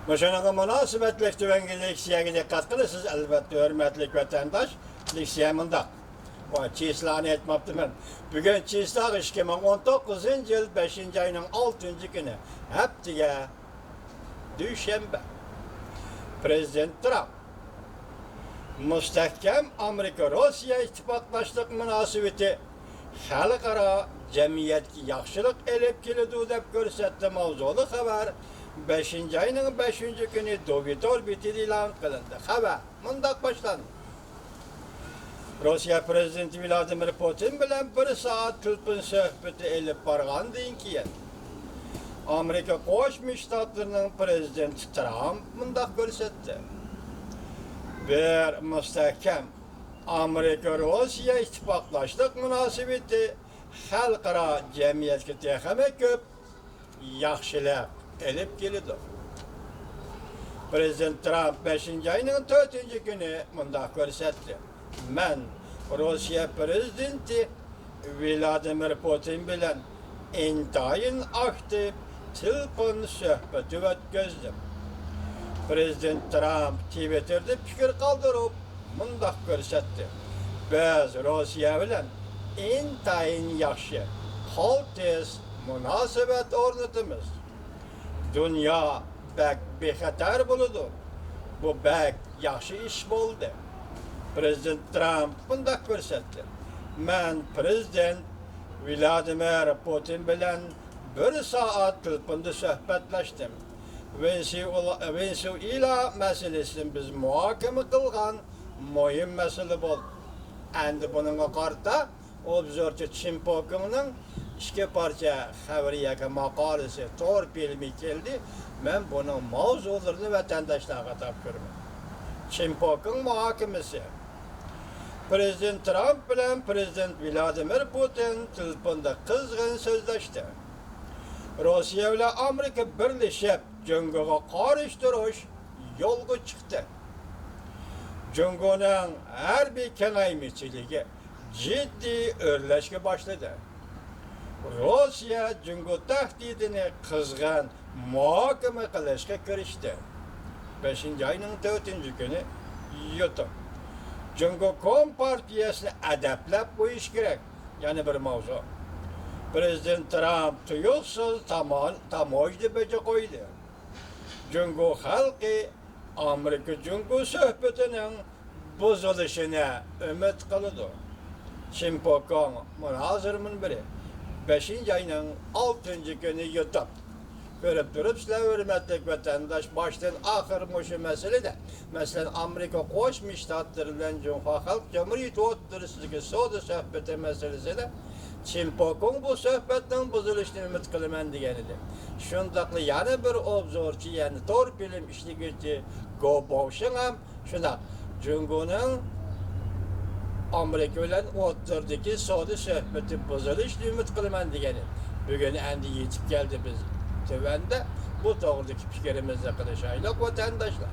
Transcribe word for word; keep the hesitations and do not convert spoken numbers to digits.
مۇشۇنىڭغا مۇناسىۋەتلىك تۆۋەنكى لېكسىيەگە دىققەت قىلىسىز، ئەلۋەتتە، ھۆرمەتلىك ۋەتەنداش. لېكسىيە مۇنداق. ۋاي، چىسلانى ئېيتماپتىمەن. بۈگۈن چىسلا ئىككى مىڭ ئون توققۇزىنچى يىل بەشىنچى ئاينىڭ ئالتىنچى كۈنى، ھەپتىگە، دۈشەنبە. پرېزىدېنت ترامپ مۇستەھكەم ئامېرىكا-روسىيە ئىتتىپاقداشلىق مۇناسىۋىتى خەلقئارا جەمئىيەتكە ياخشىلىق ئېلىپ كېلىدۇ، دەپ كۆرسەتتى ماۋزۇلۇق خەۋەر بەشىنچى ئاينىڭ بەشىنچى كۈنى دوۋى تور بېتىدە ئېلان قىلىندى. خەۋەر مۇنداق باشلاندى. روسىيە پرېزىدېنتى ۋلادىمىر پۇتىن بىلەن بىر سائەت تېلېفون سۆھبىتى ئېلىپ بارغاندىن كېيىن، ئامېرىكا قوشما شتاتلىرىنىڭ پرېزىدېنتى ترامپ مۇنداق كۆرسەتتى: بىر مۇستەھكەم ئامېرىكا-روسىيە ئىتتىپاقداشلىق مۇناسىۋىتى خەلقئارا جەمئىيەتكە تېخىمۇ كۆپ ياخشىلىق ئېلىپ كېلىدۇ. پرېزىدېنت ترامپ بەشىنچى ئاينىڭ تۆتىنچى كۈنى مۇنداق كۆرسەتتى: مەن روسىيە پرېزىدېنتى ۋلادىمىر پۇتىن بىلەن ئىنتايىن ئاكتىپ تېلېفون سۆھبىتى ئۆتكۈزدۈم. پرېزىدېنت ترامپ تىۋىتتېردا پىكىر قالدۇرۇپ مۇنداق كۆرسەتتى: بىز روسىيە بىلەن ئىنتايىن ياخشى، قالتىس مۇناسىۋەت ئورنىتىمىز. دۇنيا بەك بىخەتەر بولىدۇ. بۇ بەك ياخشى ئىش بولدى. پرېزىدېنت ترامپ مۇنداق كۆرسەتتى: مەن پرېزىدېنت ۋلادىمىر پۇتىن بىلەن بىر سائەت تېلېفوندا سۆھبەتلەشتىم. ۋېنېسۇېلا، ۋېنېسۇېلا مەسىلىسىنى بىز مۇھاكىمە قىلغان مۇھىم مەسىلە بولدى. ئەمدى بۇنىڭغا قارىتا ئوبزورچى چىن پوكىڭنىڭ ئىككى پارچە خەۋىرى ياكى ماقالىسى، تور فىلىمى كەلدى. مەن بۇنىڭ ماۋزۇلىرىنى ۋەتەنداشلارغا تاپشۇرىمەن. چىن پوكىڭ مۇھاكىمىسى. پرېزىدېنت ترامپ بىلەن پرېزىدېنت ۋلادىمىر پۇتىن تېلېفوندا قىزغىن سۆزلەشتى. روسىيە بىلەن ئامېرىكا بىرلىشىپ جۇڭگوغا قارشى تۇرۇش يولغا چىقتى. جۇڭگونىڭ ھەربىي كېڭەيمىچىلىكى جىددىي ئۆرلەشكە باشلىدى. روسىيە جۇڭگو تەھدىتىنى قىزغىن مۇھاكىمە قىلىشقا كىرىشتى. بەشىنچى ئاينىڭ تۆتىنچى كۈنى يۇتۇپ، جۇڭگو كومپارتىيەسىنى ئەدەپلەپ قويۇش كېرەك. يەنە بىر ماۋزۇ. پرېزىدېنت ترامپ تۇيۇقسىز تامان-، تاموژنا بېجى قويدى. جۇڭگو خەلقى ئامېرىكا جۇڭگو سۆھبىتىنىڭ بۇزۇلۇشىنى ئۈمىد قىلىدۇ. چىن پوكىڭ مۇنازىرە مۇنبىرى، بەشىنچى ئاينىڭ ئالتىنچى كۈنى يۇتۇپ. كۆرۈپ تۇرۇپسىلەر، ھۆرمەتلىك ۋەتەنداش، باشتىن ئاخىر مۇشۇ مەسىلىدە، مەسىلەن، ئامېرىكا قوشما شتاتلىرى بىلەن جۇڭخۇا خەلق جۇمھۇرىيىتى ئوتتۇرىسىدىكى سودا سۆھبىتى مەسىلىسىدە چىن پوكىڭ بۇ سۆھبەتنىڭ بۇزۇلۇشىنى ئۈمىد قىلىمەن، دېگەنىدى. شۇنداقلا يەنە بىر ئوبزورچى، يەنى تور فىلىم ئىشلىگۈچى گو بوشىڭ ھەم شۇنداق، جۇڭگونىڭ ئامېرىكا بىلەن ئوتتۇرىدىكى سودا سۆھبىتى بۇزۇلۇشىنى ئۈمىد قىلىمەن، دېگەنى. بۈگۈن ئەمدى يېتىپ كەلدى، بىز تۆۋەندە بۇ توغرىدىكى پىكرىمىزنى قىلىشايلۇق، ۋەتەنداشلار.